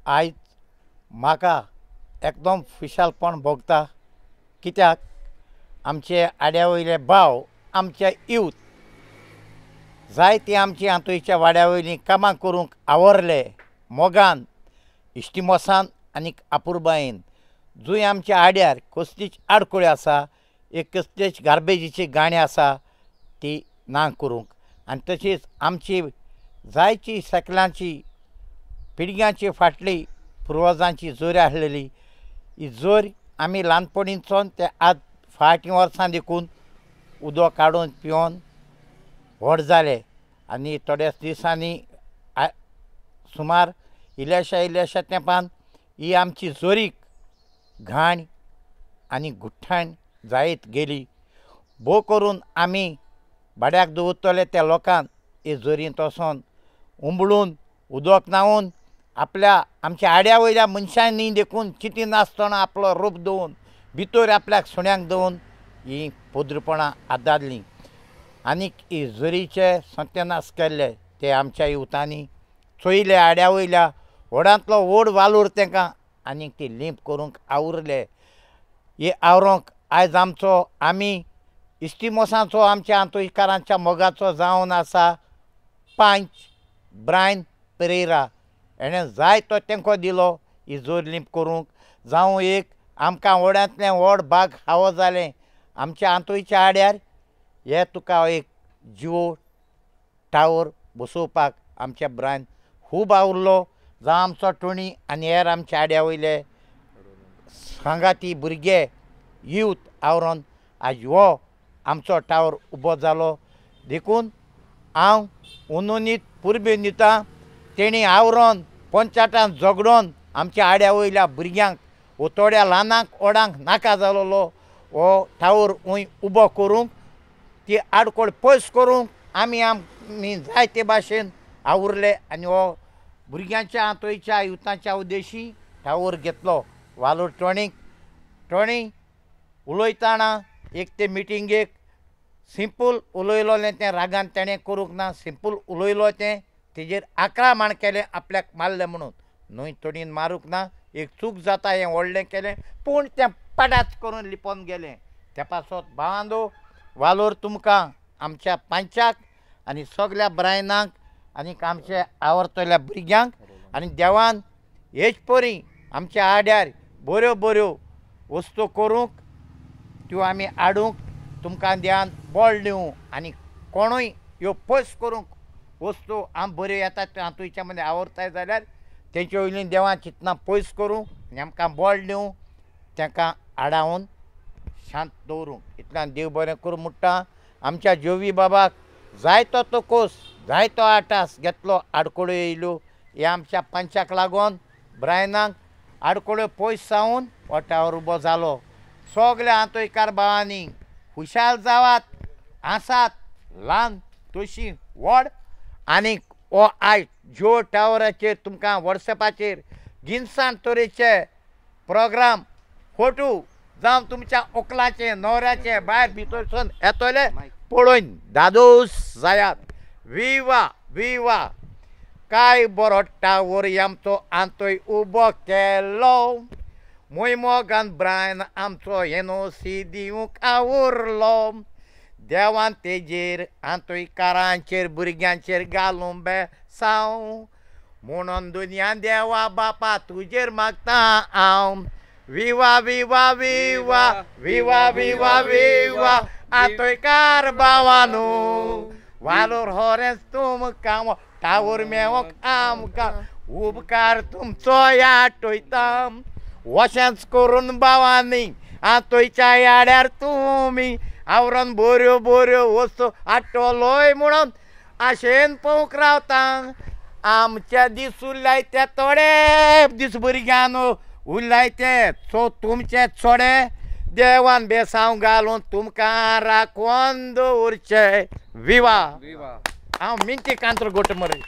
आयज म्हाका एकदम खुशालपण भोगता, कित्याक आमचे आड्या वयले भाव आमचे यूथ जायती आमची आंतोयच्या वाड्या वयलीं कामां करूंक आवरले मोगान, इश्टिमोसान आनी आपुरबायेन। जंय आमच्या आड्यार कसलीच आडखळी आसा, एक कसलीच गार्बेजीची गाणी आसा ती ना करूंक, आनी तशीच आमची जायची सकलांची पिळग्यांची फाटली पुर्वजांची जोरी आसलेली ही जोर आमी ल्हानपणीच्यान ते आज फाटीं वर्सां देखून उदक काडून पिवन व्हड जाले आनी थोड्या दिसांनी सुमार इल्ल्याशा इल्ल्याशा तेंपान ही आमची जोरीक घाण आनी गुठ्ठाण जायत गेली। भोव करून आमी भाड्याक दवरतले त्या लोकांक ही जोरींत वचोन उंबळून उदक न्हांवून आपल्या आमच्या आड्या वयल्या मनशांनी देखून चिंतिनासतना आपलो रूप दवरून भितर आपल्याक सुण्यांक दवरून ही पोद्रपणां आदारलीं आनीक ही जोरीचे सत्यानाश केल्ले ते आमच्या युवतांनी चोयले आड्या वयल्या व्हडांतलो व्हड वालोर तांकां आनीक ती लिंप करूंक आवरले। हे आवरोंक आयज आमचो आमी इस्टिमोसांचो आमच्या आंतोयकारांच्या मोगाचो जावन आसा पांच ब्रायन पेरेरा हेणें जाय तो तेंको दिलो ही जोर लिंप करूंक, जावं एक आमकां व्हडांतलें व्हड भाग फावो जालें आमच्या आंतोयच्या आड्यार हे तुका एक जिओ टावर बसोवपाक आमच्या ब्रायन खूब आवरलो। जावं आमचो टोणी आनी हेर आमच्या आड्या वयले सांगाती भुरगे यूथ आवरोन आज हो आमचो टावर उबो जालो। देखून हांव उनोनीत पुरबे दिता तेणी आवरोन पंचायतान झगडोन आमच्या आड्या वयल्या भुरग्यांक थोड्या ल्हानांक व्हडांक नाका जालोलो हो टावर वंय उबो करूंक ती आडखळ पयस करूंक आमी आमी जायते भाशेन आवरले आनी हो भुरग्यांच्या आंतोयच्या युवतांच्या उद्देशी टावर घेतलो। वालोर टोणीक टोणी उलयतना एक ते मिटिंगेक सिंपल उलयलोलें तें रागान तेणें करूंक ना, सिंपल उलयलो तें तेजेर आक्रमण केलें आपल्याक मारलें म्हणून न्हय तोडीन मारूंक ना, एक चूक जाता हें व्हडलें केलें पूण तें पडाच करून लिपोवन गेलें। त्या पासत भावांदो वालोर तुमकां आमच्या पंचाक आनी सगल्या ब्रायनाक आनी आमच्या आवरतल्या भुरग्यांक आनी देवान हेच परी आमच्या आड्यार बऱ्यो बऱ्यो वस्तू करूंक त्यो आमी हाडूंक तुमकां देवान बळ दिवं आनी कोणूय ह्यो पयस करूंक वस्तू आम बऱ्यो येतात त्यो हातूंच्या मदीं आवरताय जाल्यार तेंचे वयलीं देवान चिंतना पयस करूं आनी आमकां बळ दिवं तांकां आडावन शांत दवरूंक इतल्यान देव बरें करूं म्हणटा। आमच्या जोवी बाबाक जायतो तो कोस जायतो आटास घेतलो आडखळ्यो येयल्यो हे आमच्या पंचाक लागून ब्रायनाक आडखळ्यो पयस जावन हो टावर उबो जालो। सगल्या आंतोयकार भावांनी खुशाल जावात, आसात ल्हान तशी व्हड आनीक हो आयज जिओ टावराचेर तुमकां वॉट्सएपाचेर गिनसान तरेचे प्रोग्राम फोटो जावं तुमच्या ओकलाचे न्हवऱ्याचे भायर भितर सून येतले पळोवन दादोस जायात। विवा विवा काय बरो टावर आमचो आंतोय उबो केलो, मुय मोगान ब्रायन आमचो एनओसी दिवंक आवरलो, देवान तेजेर आंतोयकारांचेर भुरग्यांचेर घालूं बेसांव म्हणून दुनिया देवा बापा तुजेर मागता हांव। विवा विवा विवा विवा विवा विवा आंतोयकार भावानू वालोर होरेंच तुमकां टावर मेवोंक आमकां उपकार तुमचो आठयता वशेंच करून भावांनी आंतोयच्या आड्यार तुमी आवरोन बऱ्यो बऱ्यो वस्तू हाडटलोय म्हणून आशेन पळोवंक रावता। आमच्या दीस उरलाय ते थोडे दीस भुरग्यान उरलाय ते सो तुमचे थोडे देवान बेसांव घालून तुमकां राखून दवरचे। विवा हांव मिनती कांत्र गोट मरे।